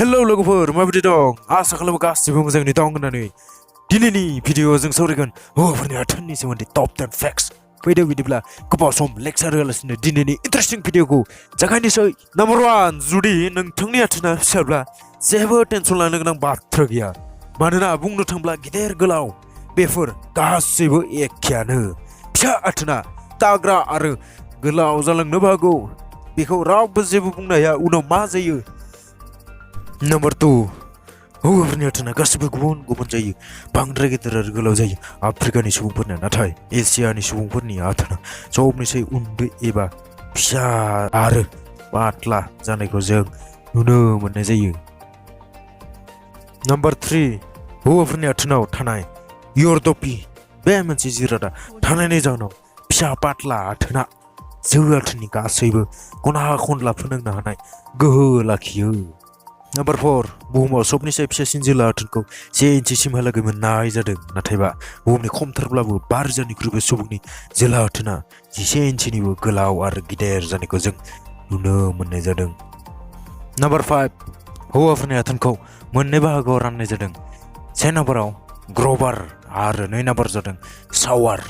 Hello logoफोर माबायदि दं आसा खालामो गासिबो मोजाङै दं होननानै दिनैनि भिडिअ जों सावरायगोन हौवाफोरनि आथोननि सोमोन्दै टप 10 फैक्ट्स फैदो बिदिब्ला गोबाव सम लेक्चार होआलासिनो दिनैनि इन्टारेस्टिं भिडिअखौ जागायनोसै नम्बर 1 जुदि नोंथांनि आथोना फिसाब्ला जेबो टेनसन लानो गोनां बाथ्रा गैया मानोना बुंनो थांब्ला गिदिर गोलाव बेफोर गासैबो एखेयानो फिसा आथोना दाग्रा आरो गोलाव जालांनोबो हागौ बेखौ रावबो जेबो बुंनो हाया उनाव मा जायो नम्बर 2 हौवाफोरनि आथोना गासिबो गुबुन गुबुन जायो बांद्राय गेदेर आरो गोलाव जायो आफ्रिकानि सुबुंफोरना नाथाय एसियानि सुबुंफोरनि आथोना सबनिसाय उन्दै एबा फिसा आरो पातला जानायखौ जों नुनो मोननाय जायो नम्बर 3 हौवाफोरनि आथोनाव थानाय इयरदपि बे मोनसे जिरादा थानायनि जाहोनाव फिसा पातला आथोना जो आथोननि गासैबो खना खनला फोनांनो हानाय गोहो लाखियो नम्बर 4 बुहुमाव सबनिसाय फिसासिन जोला आथोनखौ 1 इन्सिसिमहालागै मोननाय जादों नाथायबा बुहुमनि खमथारब्लाबो 5 रोजानिख्रुइबो सुबुंनि जोला आथोना 11 इन्सिनिबो गोलाव आरो गिदिर जानायखौ जों नुनो मोननाय जादों नम्बर 5 हौवाफोरनि आथोनखौ मोननै बाहागोआव राननाय जादों से नम्बराव ग्रबार आरो 2 नम्बर जादों सावार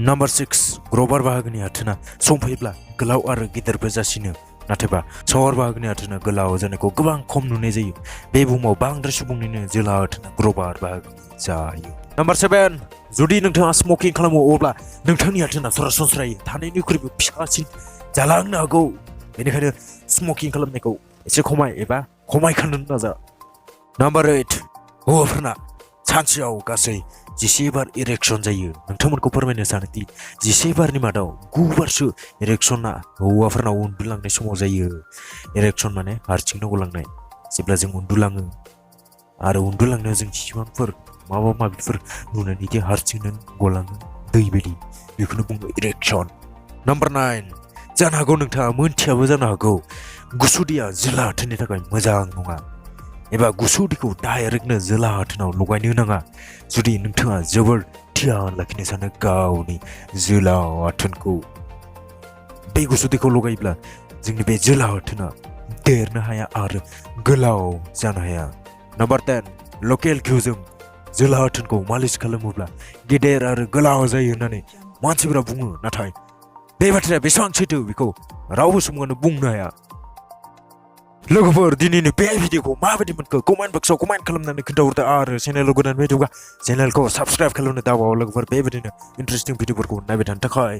नम्बर 6 ग्रबार बाहागोनि आथोना सम फैब्ला गोलाव आरो गिदिरबो जासिनो नाथायबा सावार बाहागोनि आथोना गोलाव जानायखौ गोबां खम नुनाय जायो बे बुहुमाव बांद्राय सुबुंनिनो जोला आथोना ग्रबार बाहागोनि जायो नम्बर 7 जुदि नोंथाङा स्मकिं खालामो अब्ला नोंथांनि आथोना सरासनस्रायै थानायनिख्रुइबो फिसासिन जालांनो हागौ बेनिखायनो स्मकिं खालामनायखौ एसे खमायखानो नाजा नम्बर 8 हौवाफोरना सानसेयाव गासै 11 बार इरेक्शन जायो नोंथांमोनखौ फोरमायनो सानोदि 11 बारनि मादाव 9 बारसो इरेक्शना हौवाफोरनाव उन्दुलांनाय समाव जायो इरेक्शन माने हारसिंनो गलांनाय जेब्ला जों उन्दुलाङो आरो उन्दुलांनायाव जों जिसिबांफोर माबा माबिफोर नुनानै दि हारसिंनो गलाङो दै बायदि बेखौनो बुङो इरेक्शन नम्बर 9 जानो हागौ नोंथाङा मोनथियाबो जानो हागौ गुसु दैया जोला आथोननि थाखाय मोजां नङा एबा गुसु दैखौ डाइरेक्टनो जोला आथोनाव लगायनो नाङा जुदि नोंथाङा जोबोर ध्यान लाखिनो सानो गावनि जोला आथोनखौ बे गुसु दैखौ लगायोब्ला जोंनि बे जोला आथोना देरनो हाया आरो गोलाव जानो हाया नम्बर 10 लकेल घिउजों जोला आथोनखौ मालिस खालामोब्ला गेदेर आरो गोलाव जायो होननानै मानसिफोरा बुङो नाथाय बे बाथ्राया बेसेबां सैथो बेखौ रावबो सुबुङानो बुंनो हाया लोगोफोर दिनैनि बे भिडिअखौ माबायदि मोनखो कमेन्ट बक्सआव कमेन्ट खालामनानै खोन्थाहरदो आरो चेनेलाव गोदान फैदोंबा चेनेलखौ साबस्क्राइब खालामनो दाबाव लोगोफोर बेबायदिनो इन्टारेस्टिं भिडिअफोरखौ नायबाय थानो थाखाय